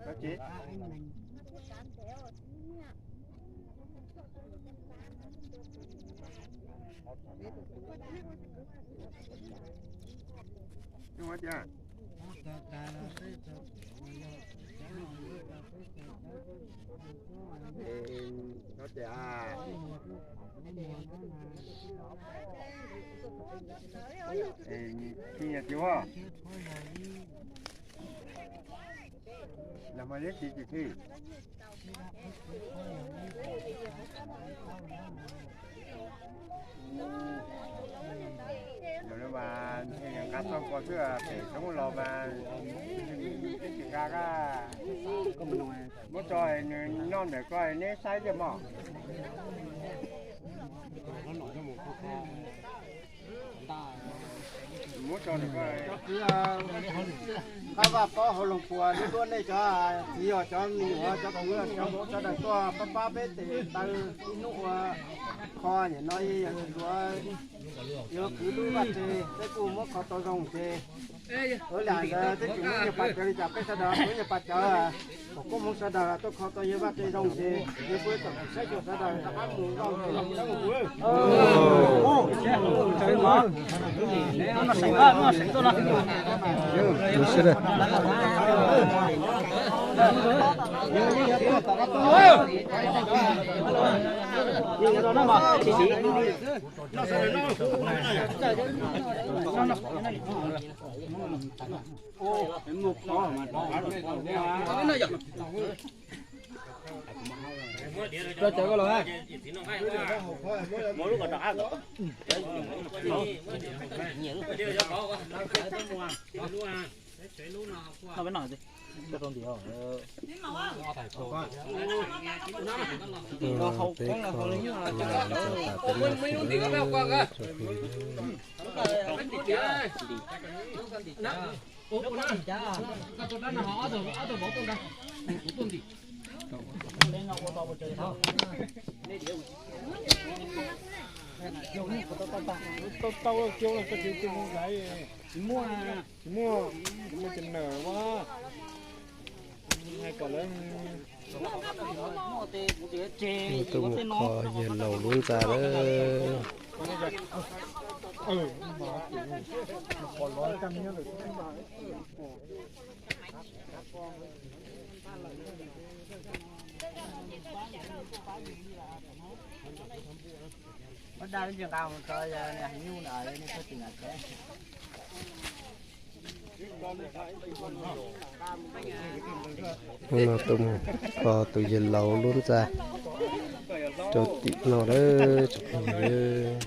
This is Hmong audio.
Koj tsis Ua tias, ua tias, tsis yog tias ua, nag hmo neb txiv tsis thij. Yog li mas nqa txoj kua xwb pem roob los mas tsis nqa, muab tso nws noj ntawm ko neb saib thiaj mog. Muab tso nws ko. Qab vaj pob hauv loos puas lub duab nej cov txiv os, cov me nyuam, cov kwv, cov npawg sawv daws tuaj pab pab peb tes taw ib hnub ua kho niam no ib yam yuav kwv lub vaj tse, peb kuj muab kho tau zoo ces ua li ntawd twb tsis muab nyias pas cawv li cas, peb sawv daws muab nyias pas cawv, kom koob hmoov sawv daws tuaj kho tau yawg vaj tse zoo ces yawg kuj tau saib xyuas sawv daws rov qab mus zoo. Cov cawv koj los. Peb kho tas peb noj xwb, tso peb tau tau kiag koj tsis muaj, tsis muaj, tsis muaj cov nawm ua. Hais kom lawv tuaj mus kho yawg laus lub ntxa lawm. Hnub no tuaj mus kho tus yawg laus lub ntxa rau tim no lawm tsoom phooj ywg.